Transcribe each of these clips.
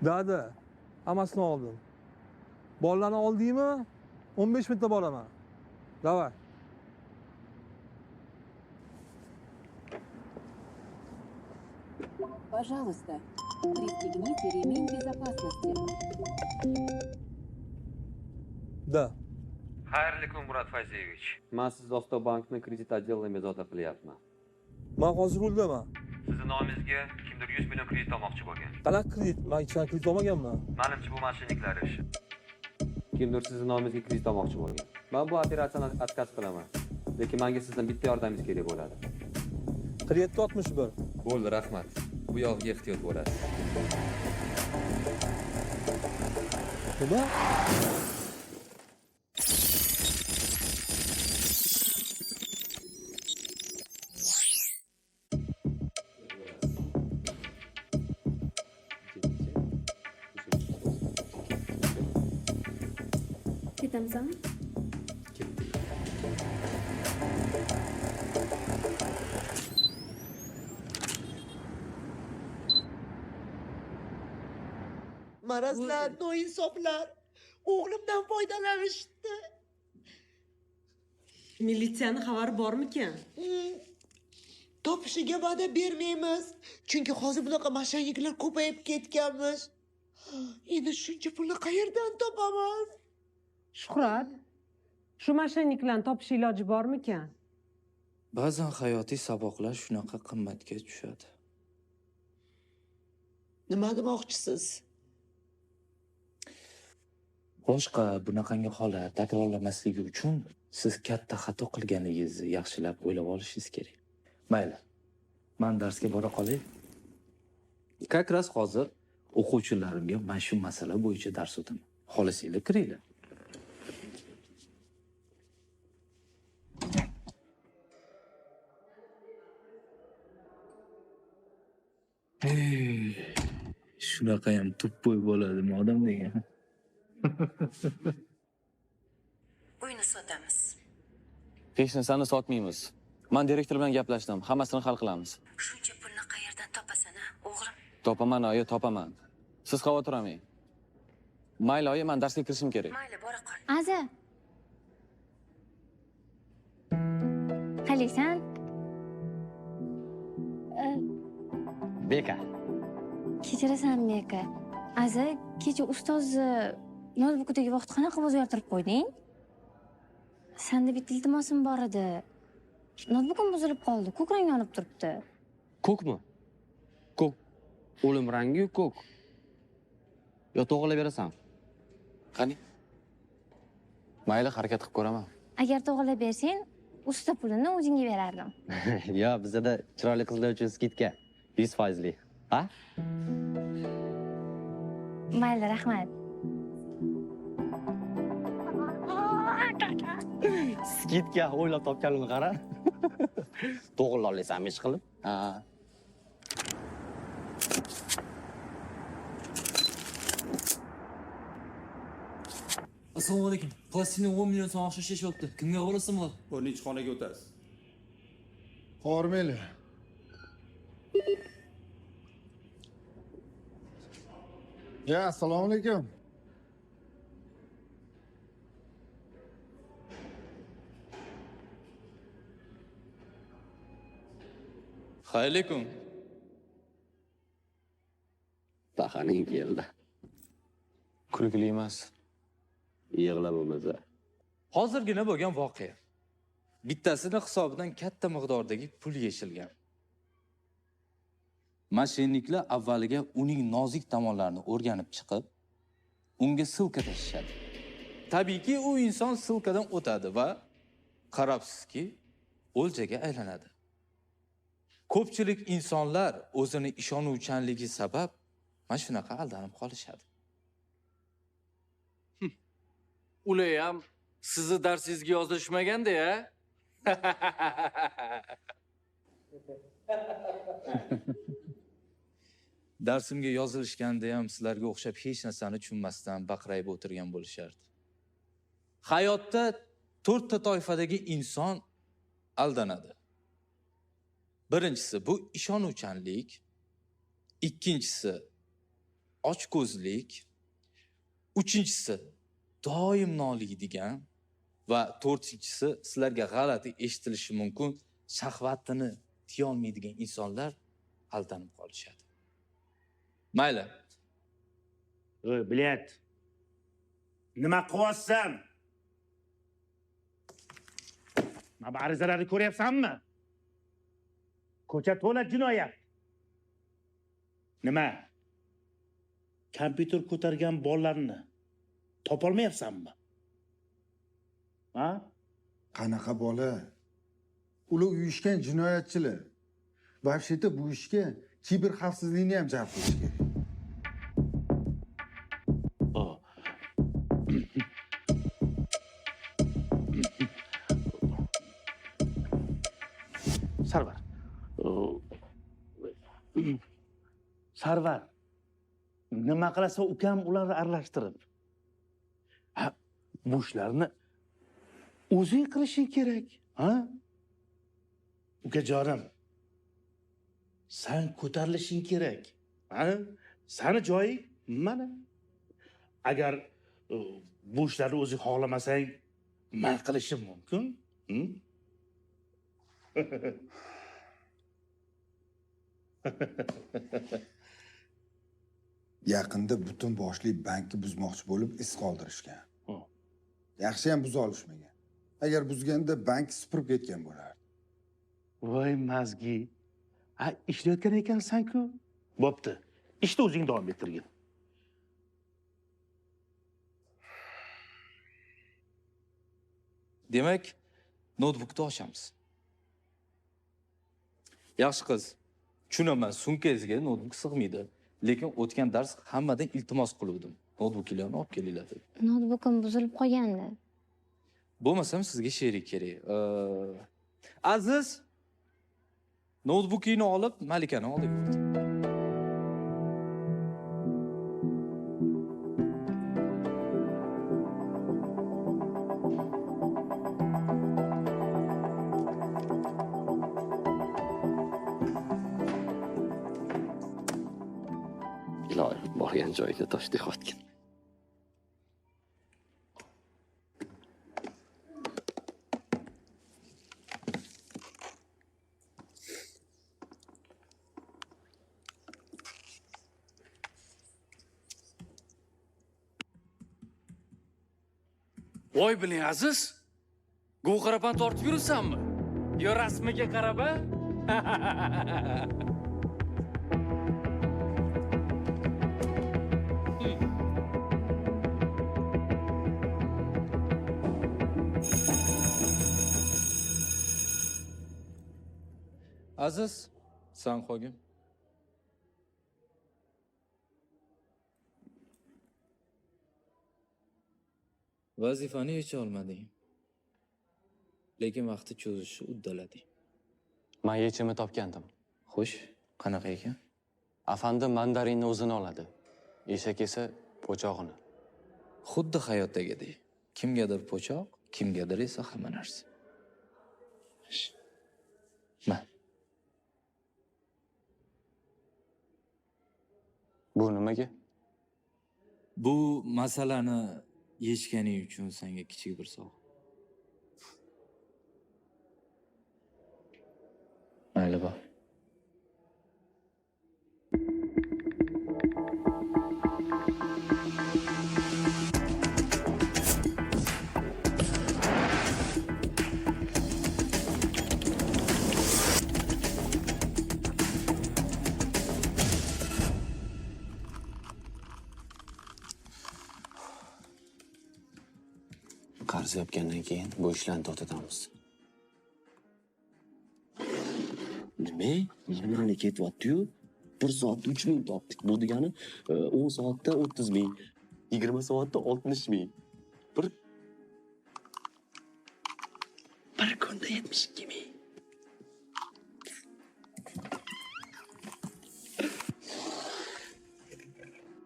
Dada, hammasini oldim. Bolalarni oldingmi? 15 minutda boraman. Давай. Пожалуйста, пристегните ремень безопасности. Да. Xayrli kun, Murad Fayziyevich. Men sizni Avtobankni kredit отделida bezovta qilyapman. Men hozir ruldaman. Sizni nomingizga kimdir 100 million kredit olmoqchi bo'lgan. Qanaqa kredit? Men hech qanaqa kredit olmaganman. Menimcha bu mashinaliklar ishi. Kimdir sizni nomingizga kredit olmoqchi bo'lgan. Men bu operatsiyani отказ qilaman. Lekin menga sizdan bitta yordamingiz kerak bo'ladi. 4761. Bo'ldi, rahmat. Bu yog'iga ehtiyot bo'lasiz. Nima? Ketamizmi? Ketdik. Marazlar, noinsoflar o'g'limdan foydalanishdi. Militsiyani xabari bormikan? Topishiga va'da bermaymiz. Chunki hozir bunaqa mashangliklar ko'payib ketganmish. Endi shuncha pulni qayerdan topamiz? Shuhrat, shu mashangliklarni topish iloji bormikan? Ba'zan hayotiy saboqlar shunaqa qimmatga tushadi. Nima demoqchisiz? Boshqa bunaqangi holat takrorlanmasligi uchun siz katta xato qilganingizni yaxshilab o'ylab olishingiz kerak. Mayli, men darsga bora qolay. Как раз hozir o'quvchilarimga mana shu masala bo'yicha dars o'taman. Xohlasanglar kiringlar. Shunaqa ham tuppoy bo'ladimi odam degan? Uyni sotamiz. Hech narsani sotmaymiz. Men direktor bilan gaplashdim, hammasini hal qilamiz. Shuncha pulni qayerdan topasan, a, o'g'lim? Topaman, oyi, topaman. Siz xavotir olmang. Mayli, oyi, men darsga kirishim kerak. Mayli, bora qol. Aza. Qalaysan? Beka. Kechirasan, Beka. Aza, kecha ustozni noutbukidagi vaqt qanaqa o'zgartirib qo'yding? Senda bitta iltimosim bor edi. Noutbukim buzilib qoldi, ko'k rang yonib turibdi. Ko'kmi? Ko'k. O'lim rangi ko'k. Yo to'g'rilab berasan? Qani? Mayli, harakat qilib ko'raman. Agar to'g'rilab bersang, usta pulini o'zingga berardim. Yo, bizda chiroyli qizlar uchun skidka 100%li. Ha? Mayli, rahmat. Skidka o'ylab topganimni qara. To'g'rilab olasanmi ish qilib? Ha. Assalomu alaykum. Plastikni 10 million so'm oqsha sheshyapti. Kimga olasan bo'ladi? 10-xonaga o'tasiz. Hormeli. Ya, assalomu alaykum. Xayrli kun. Bahaning keldi. Kulgili emas. Yig'la bo'lmasa. Hozirgina bo'lgan voqea. Bittasini hisobidan katta miqdordagi pul yechilgan. Mashinniklar avvaliga uning nozik tomonlarini o'rganib chiqib, unga ссылка tashlashadi. Tabiiyki, u inson ссылкаdan o'tadi va qarabsizki, o'ljaga aylanadi. Ko'pchilik insonlar o'zini ishonuvchanligi sabab mana shunaqa aldanib qolishadi. Ular ham sizni darsingizga yozilishmaganda-ya. Darsimga yozilishganda ham sizlarga o'xshab hech narsani tushunmasdan baqrayib o'tirgan bo'lishardi. Hayotda 4 ta toifadagi inson aldanadi. Birinchisi bu ishonuvchanlik, ikkinchisi ochko'zlik, uchinchisi doim noliydigan va to'rtinchisi sizlarga g'alati eshitilishi mumkin, shahvatini tiyolmaydigan insonlar aldanib qolishadi. Mayli. Ey, bilet. Nima qilyapsan? Mana bu arizalarni ko'ryapsanmi? Ko'cha to'la jinoyat. Nima? Kompyuter ko'targan bolalarni topolmayapsanmi? Ha? Qanaqa bola? Ular uyushgan jinoyatchilar. Vahshiyda bu ishga kiber xavfsizlikni ham jalb qilish kerak. Sarvar. Sarvar. Nima qilasan ukam ularni aralashtirib? Ha, bu ishlarni o'zing qilishing kerak, ha? Ukajonim, sen ko'tarilishing kerak, ha? Sani joying mana. Agar bu ishlarni o'zing xohlamasang, men qilishim mumkin. Yaqinda butun boshli bankni buzmoqchi bo'lib iz qoldirishgan. Yaxshi ham buza olishmagan. Agar buzganda bank supurib ketgan bo'lardi. Voy mazgi. Ha, ishlayotgan ekansan-ku. Bo'pti. Ishni o'zing davom ettirgin. Demak, noutbukni ochamiz. Yaxshi qiz, tushunaman, sumkangizga noutbuk sig'maydi. Lekin o'tgan dars hammadan iltimos qiluvdim. Noutbukinglarni olib kelinglar deb. Noutbukim buzilib qolgandi. Bo'lmasam sizga sherik kerak. Aziz, noutbukingni olib Malikani oldiga o't. Iloyim borgan joyida toshdek otgin. Voy biling Aziz, govharapan tortib yuribsanmi? Yo rasmiga qarab a? Aziz, sen qolgin. Vazifani yecha olmading. Lekin vaqti cho'zishni uddalading. Men yechimni topgandim. Xo'sh, qanaqa ekan? Afandi mandarinni o'zini oladi. Eshak esa po'chog'ini. Xuddi hayotdagidek. Kimgadir po'choq, kimgadir esa hamma narsa. Ma. Bu nimaga? Bu masalani yechganing uchun senga kichik bir sovg'a. Mayli, bor. Qarz yopgandan keyin bu ishlarni to'xtatamiz. Nima? Nimani ketyapti-yu? 1 soatda 3000 topdik. Bu degani 10 soatda 30 ming, 20 soatda 60 ming. Bir kunda 72 ming.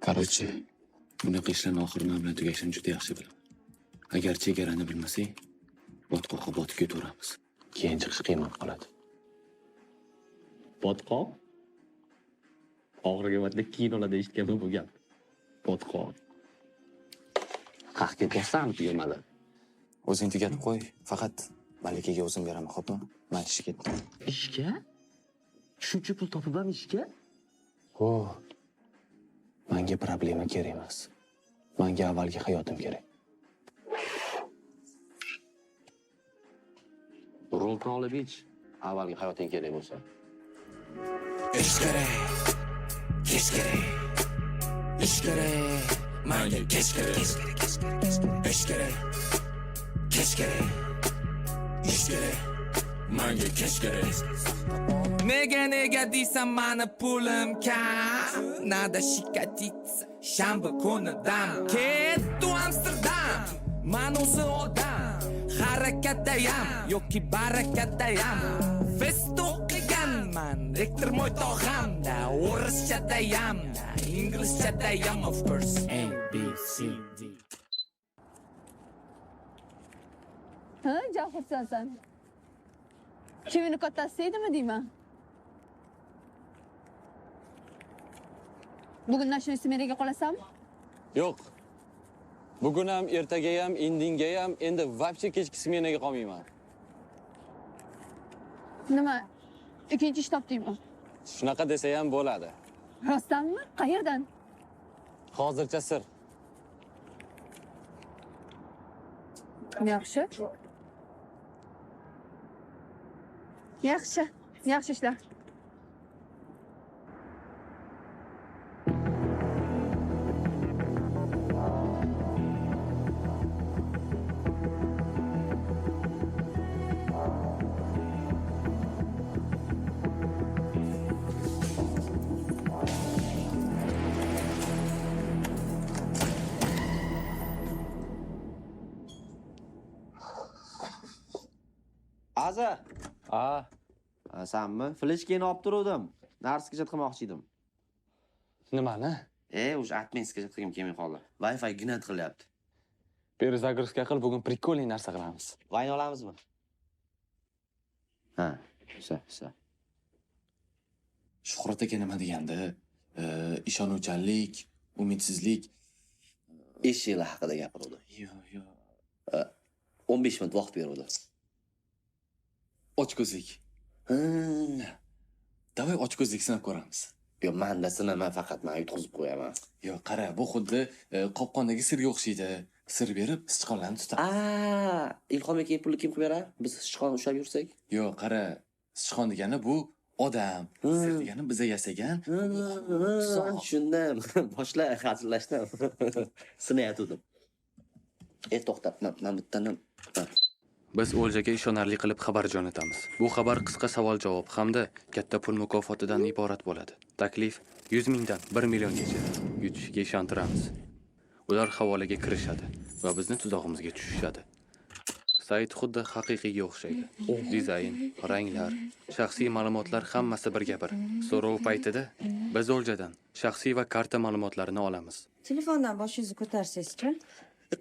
Короче, bunaqa ishlarni oxiri nima bilan tugashini juda yaxshi bilaman. Agar chegarani bilmasak, botqoqqa botib ketaveramiz. Keyin chiqish qiyin bo'lib qoladi. Botqoq? Oxirgi marta kinolarda eshitganman bu gap. Botqoq. Qayerga ketyapsan tugamadi? O'zing tugatib qo'y. Faqat Malikaga o'zim beraman, xo'pmi? Men ishga ketdim. Ishga? Shuncha pul topib ham ishga? O. Menga problema kerak emas. Menga avvalgi hayotim kerak. Rulni olib ich. Avvalgi hayoting kerak bo'lsa. Ish kerak, kech kerak. Ish kerak, manga kech kerak. Ish kerak, kech kerak. Ish kerak, manga kech kerak. Nega nega deysan mani pulim kam. Надо щекотиться. Shanba kuni dam. Ketdi Amsterdam. Man o'zi odam. Harakatdayam yoki barakatdayam. Fest o'qiganman. Rektor moy tog'amda. O'rischadayam, inglizchadayam of course. A B C D. Ha, Jahursansan. Kimini kattasi edimi deyman? Bugun nashuni smeraga qolasanmi? Yo'q. Bugun ham, ertaga ham, indinga ham, endi вообще kechki smenaga qolmayman. Nima? Ikkinchi ish topdingmi? Shunaqa desa ham bo'ladi. Rostdanmi? Qayerdan? Hozircha sir. Yaxshi. Yaxshi. Yaxshi ishlar. Aza. A. Sanmi? Fleshkani olib turuvdim. Narsa skichat qilmoqchi edim. Nimani? O'sha admin skichat qilgim kelmay qoldi. Wi-Fi ginat qilyapti. Перезагрузка qil, bugun прикольный narsa qilamiz. Vayn olamizmi? Ha, всё, всё. Shuhrat aka nima degandi? Ishonuvchanlik, umidsizlik, eshiklar haqida gapiruvdi. Yo'q, yo'q. 15 minut vaqt beruvdi. Ochko'zlik. Davay ochko'zlik sinab ko'ramiz. Yo'q, menda sinama, faqat men yutqizib qo'yaman. Yo'q, qara, bu xuddi qopqondagi sirga o'xshaydi. Sir berib sichqonlarni tutamiz. Ilhom aka pulni kim qilib beradi? Biz sichqon ushlab yursak? Yo'q, qara, sichqon degani bu odam, sir degani biza yasagan. Tushundim. Boshla hazillashdim. Sinayotgandim. To'xtab, men bittani. Biz o'ljaga ishonarli qilib xabar jo'natamiz. Bu xabar qisqa savol-javob hamda katta pul mukofotidan iborat bo'ladi. Taklif 100 mingdan 1 milliongacha yutishiga ishontiramiz. Ular havolaga kirishadi va bizni tuzog'imizga tushishadi. Sayt xuddi haqiqiyga o'xshaydi. Dizayn, ranglar, shaxsiy ma'lumotlar hammasi birga bir. So'rov paytida biz o'ljadan shaxsiy va karta ma'lumotlarini olamiz. Telefondan boshingizni ko'tarsangizchi?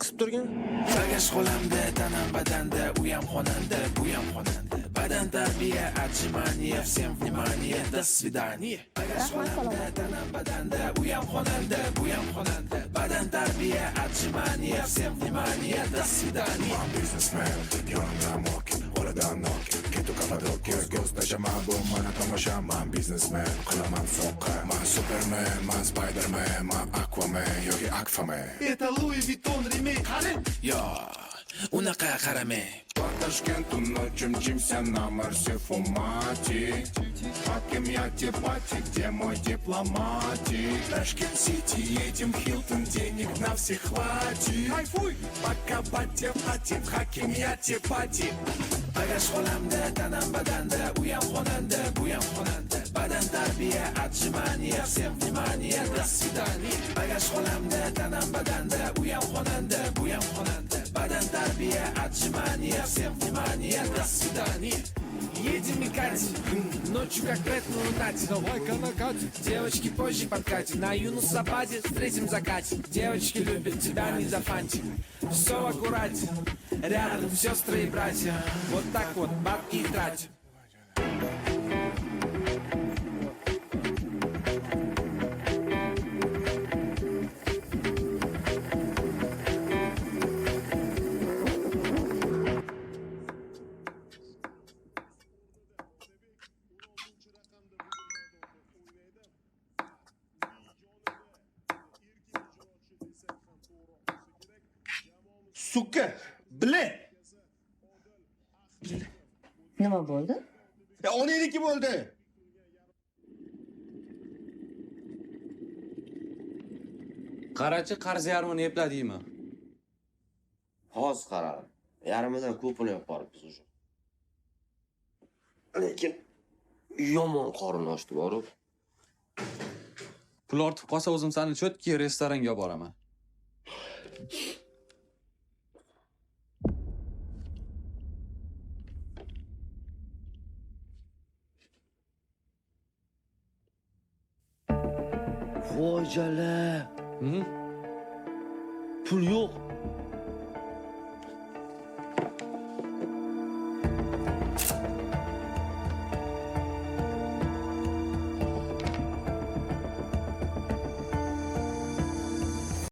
Qisib turgan. Bagaj qo'lamda, tanam badanda, u ham xonanda, bu ham xonanda. Badan tarbiya, отжимание, всем внимание, до свидания. Bagaj qo'lamda, tanam badanda, u ham xonanda, bu ham xonanda. Badan tarbiya, отжимание, всем внимание, до свидания. Man biznesmen, yonimda moki, qo'lidan noki, ketu Kapadokya, ko'z tashlama, bu mana tomosha. Man biznesmen, qilaman soqqa. Man supermen, man spiderman, man aquaman yoki akfaman. Это Louis Vuitton ремень, qani? Yo, unaqa qaramang. По Ташкенту ночью мчимся на Марсе Фумати. Хакимьяте пати, где мой дипломатик? Ташкент-Сити, едем в Хилтон, денег на всех хватит. Кайфуй, пока батя пати, в Хакимьяте пати. Bagaj qo'lamda, tanam badanda, u ham xonanda, bu ham xonanda. Badan tarbiya, отжимание, всем внимание, до свидания. Bagaj qo'lamda, tanam badanda, u ham xonanda, bu ham xonanda. Badan tarbiya, отжимание, всем внимание, до свидания. Едем и катим, ночью как Брэд на лунате. Давай-ка накатим. Девочки позже подкатим, на Юнусабаде встретим закате. Девочки любят тебя не за фантик. Все в аккурате, рядом сестры и братья. Вот так вот бабки и тратим. Сука, бля. Nima bo'ldi? Ya onangniki bo'ldi. Qarachi, qarz yarmini epladingmi? Hozir qaradim. Yarmidan ko'pini olib boribmiz уже. Lekin yomon qorin ochdi borib. Pul ortib qolsa o'zim seni cho'tki restoranga olib boraman. Voy jala. Pul yo'q.